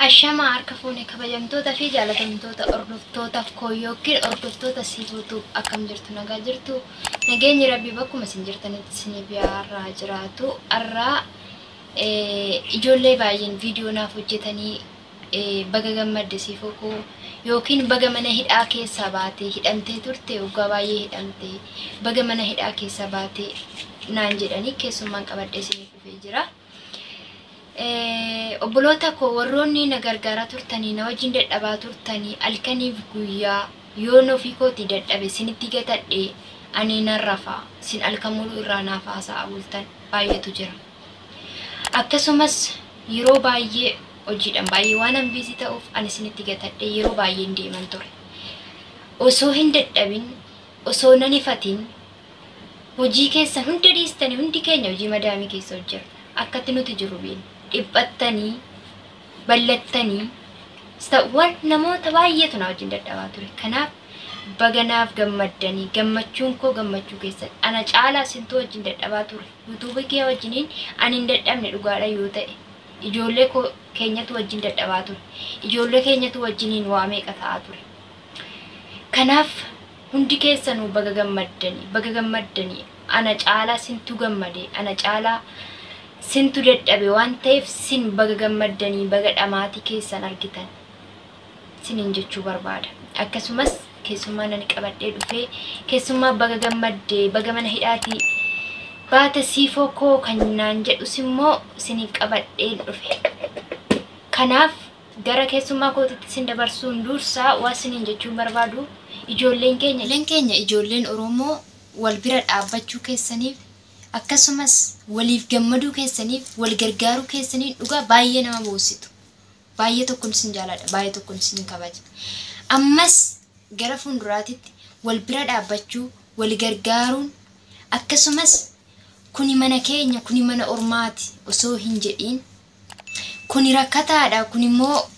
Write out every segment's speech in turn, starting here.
Ashamaa harka fuune kabajamtoota fi jaalatamtoota hordoftoota koo yookiin hordoftoota Siifoo akkam jirtu nagaa jirtu nageenyi rabbii bakkuma isin jirtanitti isiniif har'aa jiraatu har'aa ijoollee baay'een viidiyoo naaf hojjetanii baga gammadde Siifoo koo yookiin baga mana hidhaa keessaa baate hidhamtee turte waggaa baay'ee hidhamte baga mana hidhaa keessaa baate naan jedhanii keessummaan qabadhee isiniif dhufee jira. Obboloota koo warroonni na gargaaraa turtanii na wajjin dadhabaa turtanii halkaniif guyyaa yoon ofii kootii dadhabe isinitti gatadhe ani nan rafa isin halkan muluu irraa naaf haasa'aa bultan baay'eetu jira. Akkasumas yeroo baay'ee hojiidhaan baay'ee waan an biizii ta'uuf ani isinitti gatadhe yeroo baay'een deeman ture. Osoo hin dadhabin osoo nan ifatin hojii keessan hunda dhiistanii hundi keenya hojii madaamii keessa hojjenna. Akkatti nuti jiru beekna. Dhiphattanii ballattanii waan namoota baay'eetu na wajjin dadhabaa ture. Kanaaf baganaaf gammaddanii gammachuun koo gammachuu keessan ana caalaa sintuu wajjin dadhabaa ture. Yuutuubii kee wajjiniin ani hin dadhabne dhugaadha yoo ta'e ijoollee koo keenyatu wajjin dadhabaa ture. Ijoollee keenyatu wajjiniin waa meeqa ta'aa ture. Kanaaf hundi keessanuu baga gammaddanii baga gammaddanii ana caalaa sintu gammade ana caalaa sintu dadhabe waan ta'eef sin baga gammaddanii baga dhamaatii keessan argitan sinin jechuu barbaada. Akkasumas keessummaa nani qabadhee dhufee keessummaa baga gammaddee baga mana hidhaatii baate Siifoo koo kan naan jedhus immoo siniif qabadhee dhufe. Kanaaf gara keessummaa kootitti sin dabarsuun dursaa waa sinin jechuun barbaadu ijoolleen keenya ijoolleen Oromoo wal bira dhaabbachuu keessaniif akkasumas waliif gammaduu keessaniif wal gargaaruu keessaniif dhugaa baay'ee nama boonsitu. Baay'ee tokkoon isin jaaladha, baay'ee tokkoon isin kabaja. Ammas gara fuulduraatitti wal bira dhaabbachuu, wal gargaaruun akkasumas kuni mana keenya, kuni mana ormaati osoo hin jedhiin kuni rakkataadha, kuni immoo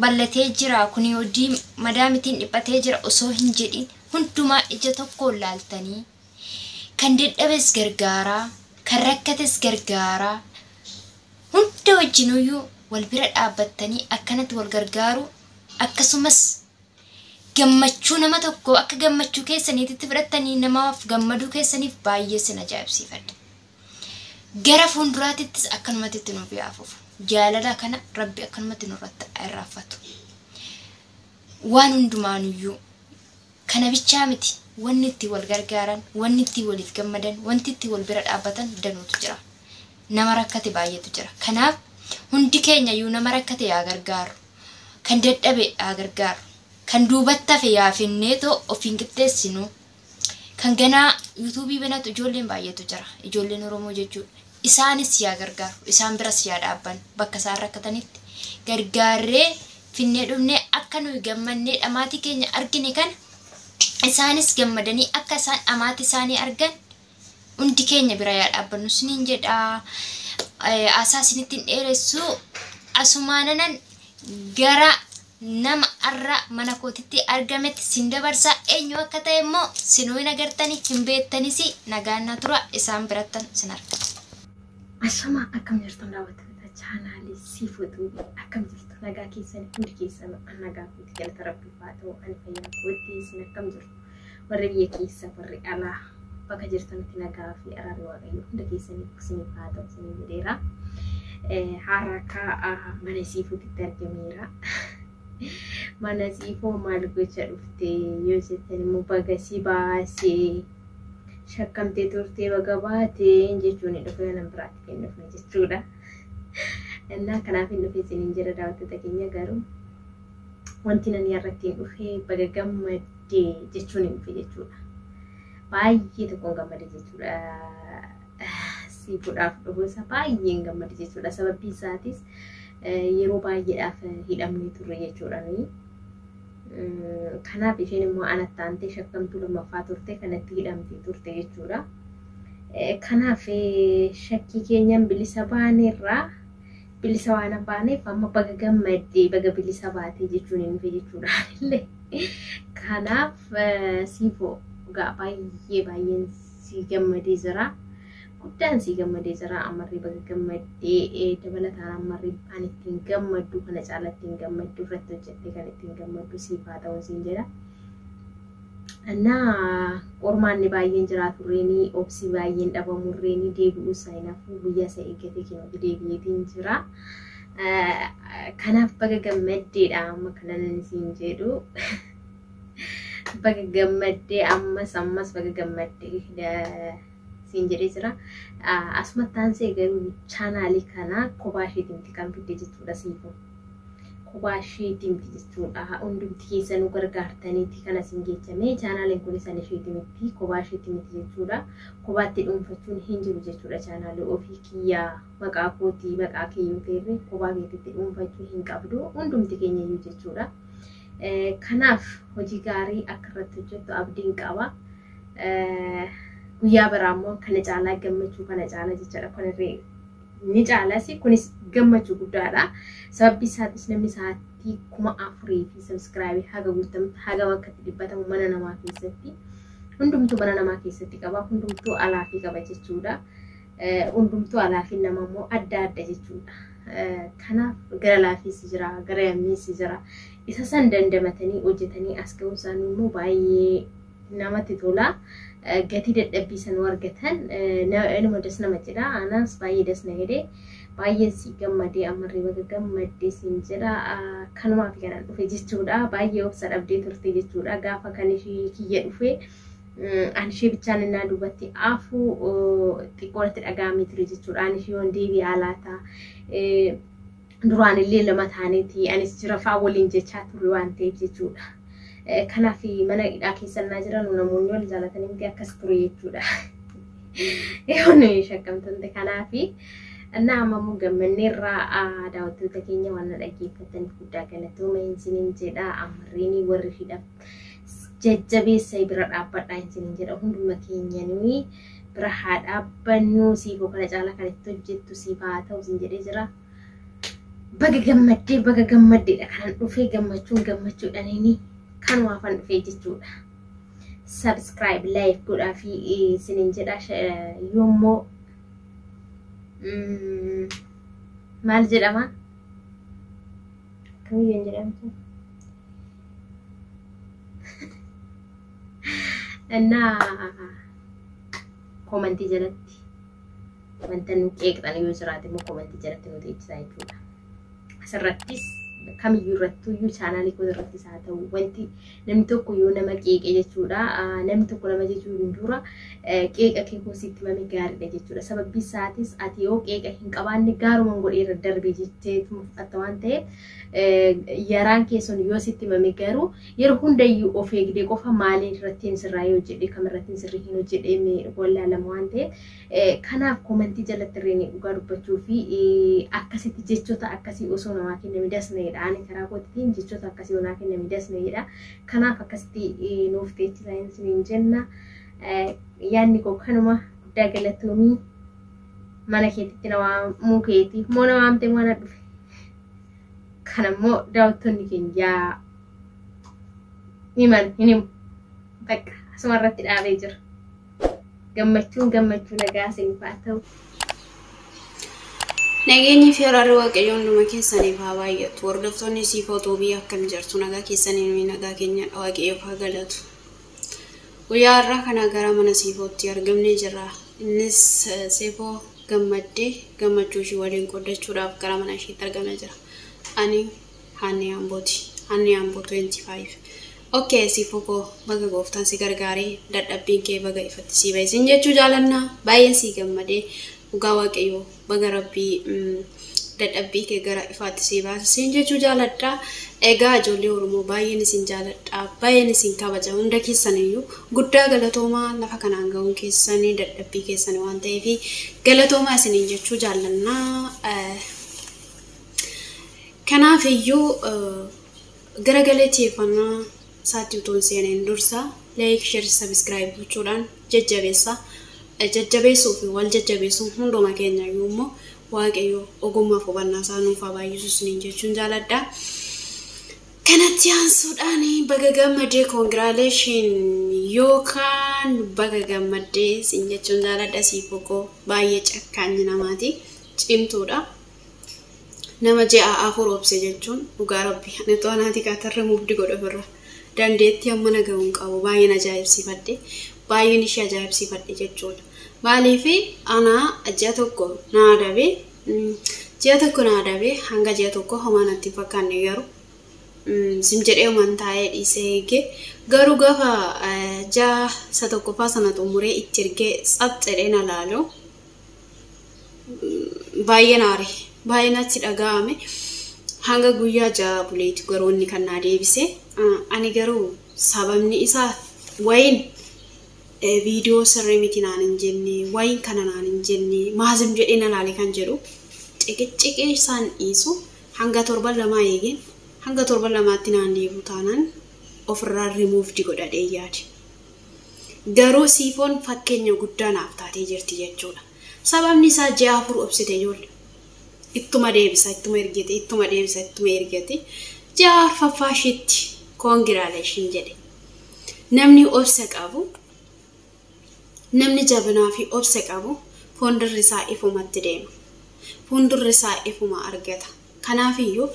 ballatee jira, kuni hojii madaamitiin dhiphatee jira osoo hin jedhiin hundumaa ija tokkoon laaltanii kan dadhabes gargaaraa, kan rakkates gargaaraa, hunda wajjinuyyuu wal bira dhaabbattanii akkanatti wal gargaaru akkasumas gammachuu nama tokko akka gammachuu keessaniitti fudhattanii namaaf gammaduu keessaniif baay'ee sin ajaa'ibsiifadha. Gara fuulduraatittis akkanumatti nuuf yaafuuf jaalala kana rabbi akkanumatti nurratti irraanfatu. Waan hundumaanuyyuu kana bichaa miti wanni itti wal gargaaran, wanni itti waliif gammadan, wanti itti wal bira dhaabbatan danuutu jira. Nama rakkate baay'eetu jira. Kanaaf hundi keenya iyyuu nama rakkate yaa gargaaru, kan dadhabe yaa gargaaru, kan duubatti hafe yaa finneetoo ofiin qixxeessinu, kan ganaa yuutuubii banatu ijoolleen baay'eetu jira. Ijoolleen Oromoo jechuudha. Isaanis yaa gargaaru, isaan biras yaa dhaabban bakka isaan rakkatanitti gargaarree finnee dhufnee akka nuyi gammannee dhamaatii keenya argine kana isaanis gammadanii akka isaan dhamaatii isaanii argan hundi keenya bira yaa dhaabbannu isiniin jedha. Haasaa isinitti hin dheeressu asumaananan gara nama arra mana kootitti argametti sin dabarsa eenyu akka ta'e immoo sinuu hin agartanii hin beektanis nagaan na tura isaan birattan sin arga. Ashamaa akkam jirtan daawwattoota chaanaalii Siifoo Tuubii akkam jirtu nagaa keessan hundi keessan nagaa kooti galata rabbiif haa ta'u ani fayyaa kootti isin akkam jirtu warri biyya keessa warri alaa bakka jirtanitti nagaa fi araarri waaqayyo hunda keessaniif isiniif haa ta'u isiniin jedheera. Har'a akka mana Siifootitti argameera. Mana Siifoo maal gocha dhufte yoo jettan immoo baga si baasee shakkamtee turtee baga baatee jechuun dhufe nama biraatti kennuufne jechuudha. Innaa kanaaf hin dhufe isiniin jedha daawwattoota keenya garuu wanti nani irratti hin dhufe baga gammaddee jechuun hin dhufe jechuudha. Baay'ee tokkoon gammade jechuudha. Siifuudhaaf dhufuu isaa baay'een gammade jechuudha. Sababni isaatis yeroo baay'eedhaaf hidhamnee turre jechuudha nuyi. Kanaaf isheen immoo anatti aantee shakkamtuu lammaffaa turte kanatti hidhamtee turte jechuudha. Kanaaf shakkii keenyan bilisa baaneerraa bilisa waan baaneef amma baga gammaddee baga bilisa baatee jechuun hin dhufe jechuudha. Kanaaf Siifoo egaa baay'ee baay'een si gammadee jira. Guddaan sii gammadee jira. Ammarree baga gammaddee, dabalataan ammarree kan ittiin gammaddu kana caala ittiin gammaddu irratti hojjettee kan ittiin gammaddu siif haa ta'u siin jedha. Innaa qormaanni baay'een jiraaturreeni, obsi baay'een dhabamurreeni, deebi'uu isaa hin hafu, guyyaa isa eeggatee kennuuti deebi'eetiin jira. Kanaaf baga gammaddeedha amma kanan siin jedhu. Baga gammaddee, ammas ammas baga gammaddee siin jedhee jira. Asumatti aansee garuu chaanaalii kana kophaa isheetiin kan fidde jechuudha siifu. Kophaa isheetii miti jechuudha. Hundumti keessanuu gargaartaniiti kan asiin geechame. Chaanaaliin kunis an isheetii miti, kophaa isheetii miti jechuudha. Kophaatti dhuunfachuun hin jiru jechuudha. Chaanaalii ofii kiyyaa maqaa kootii maqaa kee yoo ta'e kophaa keetitti dhuunfachuu hin qabdu, hundumti keenya iyyuu jechuudha. Kanaaf hojii gaarii akka irratti hojjettu abdiin qaba. Guyyaa biraa immoo kana caalaa gammachuu kana caalaa jechuudha. Kanarree ni caalas, kunis gammachuu guddaadha. Sababbi isaatis namni sa'aatii 4000 fi subscribe haga guutamutti haga bakka itti dhibbatamu mana namaa keessatti, hundumtuu mana namaa keessatti qaba, hundumtuu alaafii qaba jechuudha. Hundumtuu alaafiin nama immoo adda adda jechuudha. Kanaaf gara laafiis jira, gara yammiis jira. Isa san dandamatanii hojjetanii as ga'uu isaanii immoo baay'ee namatti tola. Gatii dadhabbii san argatan inuma das nama jedha. Anas baay'ee das na jedhe. Baay'een si gammadee, ammarree baga gammaddee siin jedha. Kanumaaf kanan dhufe jechuudha. Baay'ee obsa dhabdee turte jechuudha. Gaafa kan ishee kiyya dhufe ani ishee bichaan innaa duubatti afuu xiqqoo natti dhaga'amee ture jechuudha. Ani ishee yoon deebi'aa laata? Duraan illee lama taaneeti anis jira fa'aa waliin jechaa turre waan ta'eef jechuudha. Kanaaf mana hidhaa keessa innaa jiran namoonni wal jaalatanii miti, akkas ture jechuudha. Yoon shakkamtoonni kanaaf innaa amma immoo gammanneerraa. Daawwattoota keenya, waan na dhaggeeffataniif guddaa galatooma isiniin jedha. Ammarreen warri hidhaaf jajjabeessa bira dhaabbadhaa isiniin jedha. Hunduma keenyanuu bira haa dhaabbannu. Siifoo kana caalaa kan itti hojjettu siif haa ta'u isin jedhee jira. Baga gammaddee, baga gammaddeedha kanan dhufee, gammachuun gammachuudhaaniini kanumaafan dhufee jechuudha. Subscribe, like godhaa fi isiniin jedha. Yoommoo maal jedhama? Kamiyyuu hin jedhamtu. Innaa koomantii jalatti wanta nu qeeqxan yoo jiraate immoo koomantii jalatti nu teechisaa jechuudha. Asirrattis kamiyyuu irrattuyyuu, chaanaalii koo irrattis haa ta'u, wanti namni tokko yoo nama qeeqe jechuudha. Namni tokko nama jechuun dura qeeqa kee sitti himame gaariidha jechuudha. Sababbi isaatis ati yoo qeeqa hin qabaanne gaarumaan godhee irra darbe jettee fudhatta waan ta'eef, yaraan keessan yoo sitti himame garuu yeroo hundayyuu of eegdee qofa maaliin irratti sirraa yoo hojjedhe, kamirratti sirrii hin hojjedhe wallaalama waan ta'eef, kanaaf koomantii jalatti illee dhugaa dubbachuu fi akkasitti jechoota akkasii osoo namaa kenname dasneedha. Ani karaa kootiin jechoota akkasii naa kenname dasneedha. Kanaaf akkasitti nuuf teechisaa isiniin jenna. Yaadni koo kanuma. Guddaa galatoomii, mana keetitti na waamuu keetiif moo na waamte moo na dhufe. Kanammoo daawwattoonni keenya himan hin himu. Bakka asuma irratti dhaabee jira. Gammachuun gammachuu nagaa isiniif haa ta'u. Nageenyi fi araarri Waaqayyoo hunduma keessaniif haa baay'atu. Hordoftoonni Siifoo Toobii, akkam jirtu? Nagaa keessanii? Nagaa keenya, Waaqayyoof haa galatu. Guyyaa har'aa kana gara mana Siifootti argamnee jirra. Innis Siifoo gammaddee gammachuu ishii waliin qoodachuudhaaf gara mana isheetti argamee jira. Ani Haannii Ambooti. Haannii Amboo 25. Okay, Siifoo koo, baga gooftaan si gargaaree, dadhabbiin kee baga ifatti si ba'isin jechuu jaalannaa. Baay'een si gammadee dhugaa Waaqayyoo, baga Rabbii dadhabbii kee gara ifaatti si baasisin jechuu jaaladha. Egaa ijoollee Oromoo, baay'een isin jaaladha. Baay'een isin kabaja hunda keessaniyyuu. Guddaa galatoomaa, lafa kanaan ga'uun keessanii dadhabbii keessanii waan ta'eef galatoomaa isiniin jechuu jaallannaa. Kanaaf iyyuu gara galateeffannaa isaatti utuu hin seenin dursa like, share, subscribe gochuudhaan jajjabeessa. Jajjabeessuu fi wal jajjabeessuun hunduma keenya iyyuu immoo Waaqayyo ogummaaf hubannaa isaa nuuf haa baay'isu isiniin jechuun jaaladha. Kanatti aansuudhaan baga gammadee, congratulation, Yookaan baga gammaddee siin jechuun jaaladha Siifoo koo baay'ee cakkaanyi namaati cimtuudha. Nama ji'a 4 obse jechuun dhugaa rabbi ani to'anaati kaatarra mubdi godha ofirra. Dandeettii amma na ga'uun qabu baay'een ajaa'ibsiifadhe baay'een ishee ajaa'ibsiifadhe jechuudha. Maaliif anaa ji'a tokko na adabee ji'a tokko na adabee hanga ji'a tokko homaa natti hin fakkaanne garuu sim jedhee homaan taa'ee dhiisee eegee garuu gaafa ji'a isa tokkoffaa sana xumuree itti ergee tsap jedhee na laalu baay'een aare baay'een achi dhaga'ame hanga guyyaa 6 buleeti garuu inni kan naa deebise ani garuu sababni isaa wayin viidiyoo sirrii miti naan hin jenne wayin kana naan hin jenne maazim jedhee na laale kan jedhu ciqiciqee isaan dhiisu hanga torban lamaa eegeen hanga torban lamaatti naan deebi'u taanaan ofirraa rimuufdi godhadhee yaade. Garuu Siifoon fakkeenya guddaa naaf taatee jirti jechuudha. Sababni isaa ji'a 4 obsite ijoollee. Ittuma deebisa, ittuma ergite, ittuma deebisa, ittuma ergite. Ji'a arfaffaa ishiitti koongiraaleeshin jedhe. Namni obsa qabu, namni jabinaa fi obsa qabu fuuldurri isaa ifumatti deema. Fuuldurri isaa ifuma argata. Kanaafiyyuu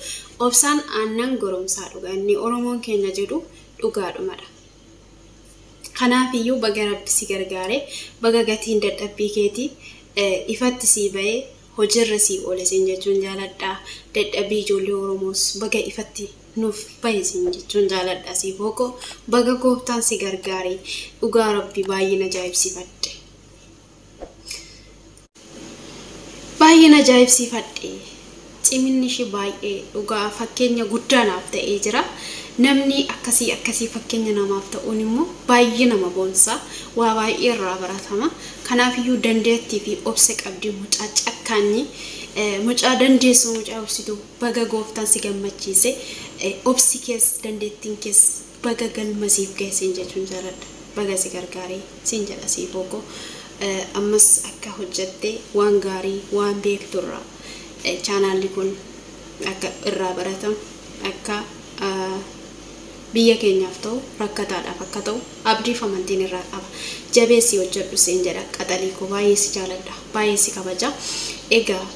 obsaan aannan goromsaa dhuga. Inni Oromoon keenya jedhu dhugaadhumadha. Kanaafiyyuu baga rabbi si gargaare, baga gatiin dadhabbii keetii ifatti sii ba'ee hojiirra sii oole siin jechuun jaaladha. Dadhabbii ijoollee Oromoos baga ifatti nuuf bahe siin jechuun jaaladha. Siifoo koo baga gooftaan si gargaare dhugaa rabbi baay'een ajaa'ibsiifadhe. Baay'een ajaa'ibsiifadhe. Ciminni ishee baay'ee dhugaa fakkeenya guddaa naaf ta'ee jira. Namni akkasii akkasii fakkeenya namaaf ta'uun immoo baay'ee nama boonsa. Waa baay'ee irraa baratama. Kanaafiyyuu dandeettii fi obsa qabdi mucaa cakkaanyi. Mucaa dandeessu mucaa obsitu baga gooftaan si gammachiise. Obsi kees dandeettiin kees baga galma siif ga'e siin jechuun jaaladha. Baga si gargaaree siin jedha Siifoo koo. Ammas akka hojjatte waan gaarii waan beekturraa chaanaalli kun akka irraa baratamu akka biyya keenyaaf ta'u rakkataadhaaf akka ta'u abdiif amantiin irraa qaba. Jabeessii hojjedhu siin jedha qaxalii koo baay'ee si jaaladha baay'ee si kabaja. Egaa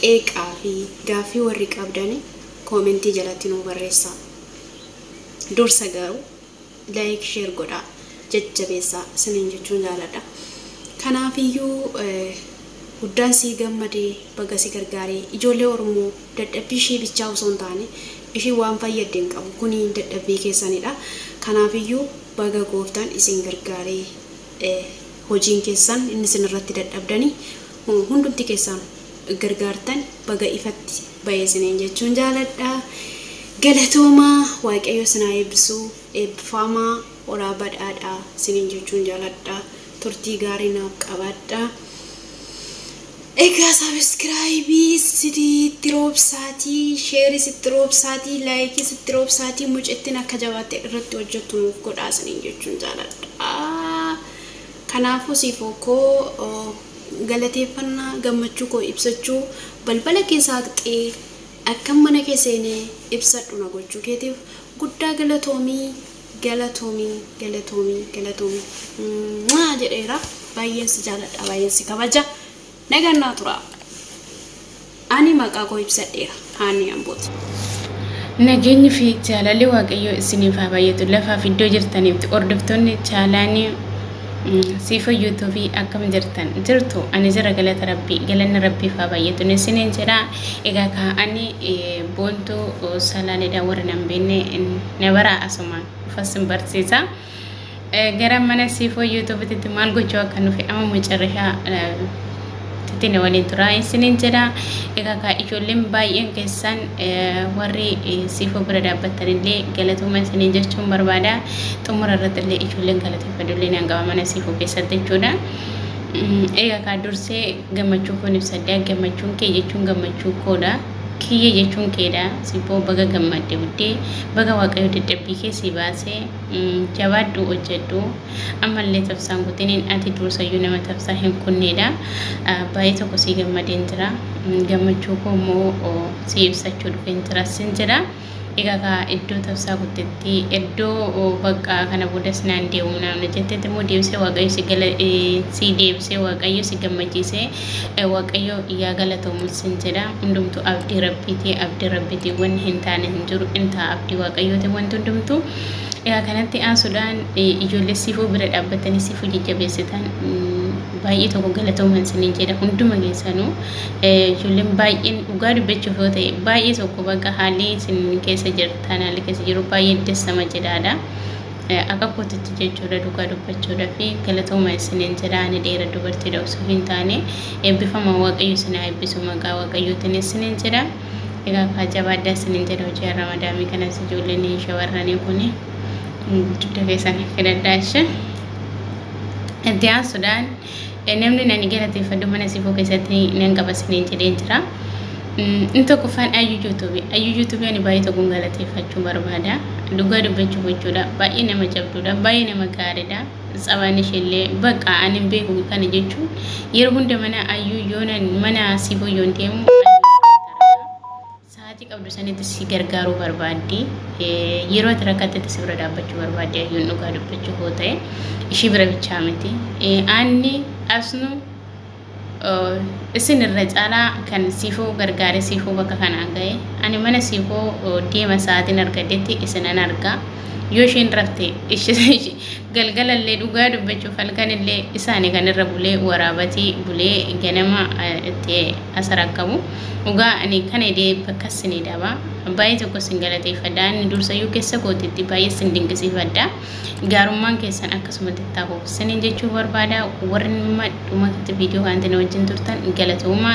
qeeqaa fi gaaffii warri qabdani koomentii jalatti nuu barreessaa. Dursa garuu laayik sheer godhaa jajjabeessaa isiniin jechuun jaaladha. Kanaafiyyuu guddaan sii gammadee baga si gargaaree ijoollee Oromoo dadhabbii ishee bichaa osoo hin taane ishee waan fayyadde hin qabu kuni dadhabbii keessanidha. Kanaafiyyuu baga gooftaan isin gargaaree hojiin keessan inni isin irratti dadhabdanii hundumti keessan gargaartan baga ifatti bahee isiniin jechuun jaaladha. Galatoomaa Waaqayyo isin haa eebbisu eebbifamaa horaa badhaadhaa isiniin jechuun jaaladha. Turtii gaarii naaf qabaadha. Egaa sabiskiraayibii sitti roobsaatii, sheerii sitti roobsaatii, laayikii sitti roobsaatii mucittiin akka jabaattee irratti hojjettu nuuf godhaa isiniin jechuun jaaladha. Kanaafuu Siifoo koo galateeffannaa gammachuu koo ibsachuu balbala kee saaqxee akka mana kee seenee ibsadhu na gochuu keetiif guddaa galatoomii galatoomii galatoomii galatoomii jedheera. Baay'een si jaaladha baay'een si kabaja. Nagaan naa tura. Ani maqaa koo ibsadheera. Haanni Ambooti. Nageenyi fi jaalalli Waaqayyoo isiniif haa baay'atu. Lafaaf iddoo jirtanitti hordoftoonni chaalaanii Siifoo yuutuubii akkam jirtan jirtu ani jira galata rabbii galanni rabbiif haa baay'atu isiniin jedha. Egaa kaa'anii boontuu salaaleedhaan warri nan beekne na bara asumaan dhufas hin barsiisa. Gara mana Siifoo yuutuubiitti maal gochuu akka nufi amma mucarrishaa titti na waliin tura isiniin jedha. Egaa kaa ijoolleen baay'een keessan warri Siifoo bira dhaabbattan illee galatooma isiniin jechuun barbaada. Xumura irratti illee ijoolleen galateeffadhu illee nan qaba mana Siifoo keessatti jechuudha. Egaa kaa dursee gammachuu koon ibsadha. Gammachuun kee jechuun gammachuu koodha. Kiyya jechuun keedha. Siifoo baga gammadde buddee baga Waaqayyo dadhabbii kee si baasee jabaadhu hojjedhu. Ammallee tabsaan kutiniin ati dursayyuu nama tabsaa hin kunneedha. Baay'ee tokko si gammadeen jira. Gammachuu koo immoo si ibsachuu dhufeen jira sin jedha. Egaa iddoo tabsaa guddetti iddoo bakka kana boodas naan deemu namni jettetti immoo deebisee Waaqayyo si gala si deebisee Waaqayyo si gammachiisee Waaqayyo yaa galatoomu sin jedha. Hundumtuu abdii rabbiiti, abdii rabbiiti, wanni hin taane hin jiru, hin ta'a abdii Waaqayyooti wanti hundumtuu. Egaa kanatti aansuudhaan ijoollee siifuu bira dhaabbatanii siifuu jajjabeessitan baay'ee tokko galatooman isiniin jedha hunduma keessanuu. Ijoolleen baay'een dhugaa dubbachuuf yoo ta'e baay'ee tokko bakka haalli isin keessa jirtan haalli keessa jiru baay'ee dassama jedhaadha. Akka kootitti jechuudha dhugaa dubbachuudha fi galatooma isiniin jedha. Ani dheera dubartiidha osoo hin taane eebbifama Waaqayyo isin haa eebbisu maqaa Waaqayyootiin isiniin jedha. Egaa kajabaaddaa isiniin jedha hojii ramadaamii kanas ijoolleen shamarranii kuni dugda keessan filadhaa ishee. Itti aansuudhaan namni nani galateeffadhu mana siifoo keessatti nan qaba isiniin jedheen jira. Inni tokkoffaan Ayyuu Yuutuubii. Ayyuu Yuutuubii ani baay'ee tokkoon galateeffachuu barbaada. Dhugaa dubbachuuf jechuudha. Baay'ee nama jabduudha. Baay'ee nama gaariidha. Tsabaan isheellee bakka ani hin beeku kana jechuun yeroo hunda mana Ayyuu yoonan mana siifoo yoon deemu sa'aatii qabdu sanitti si gargaaruu barbaaddi. Yeroo ati rakkattetti si bira dhaabbachuu barbaaddi Ayyuun dhugaa dubbachuuf yoo ta'e ishii bira bichaa miti. Aanni asnu isin irra caalaa kan siifoo gargaare siifoo bakka kanaan ga'e. Ani mana siifoo deema sa'aatiin argadhetti isinan argaa. Yoo isheen rafte galgalallee dhugaa dubbachuuf halkanillee isaanii kan irra bulee waraabatii bulee ganama itti as rakkabu. Dhugaa ani kana idee bakka isinii dhaba. Baay'ee tokko isin galateeffadha. Inni dursayyuu keessa kootitti baay'ee isin dinqisiifadha. Gaarummaan keessan akkasumatti itti hafuuf isiniin jechuu barbaada. Warri dhumatti viidiyoo kanatti na wajjin turtan galatooma.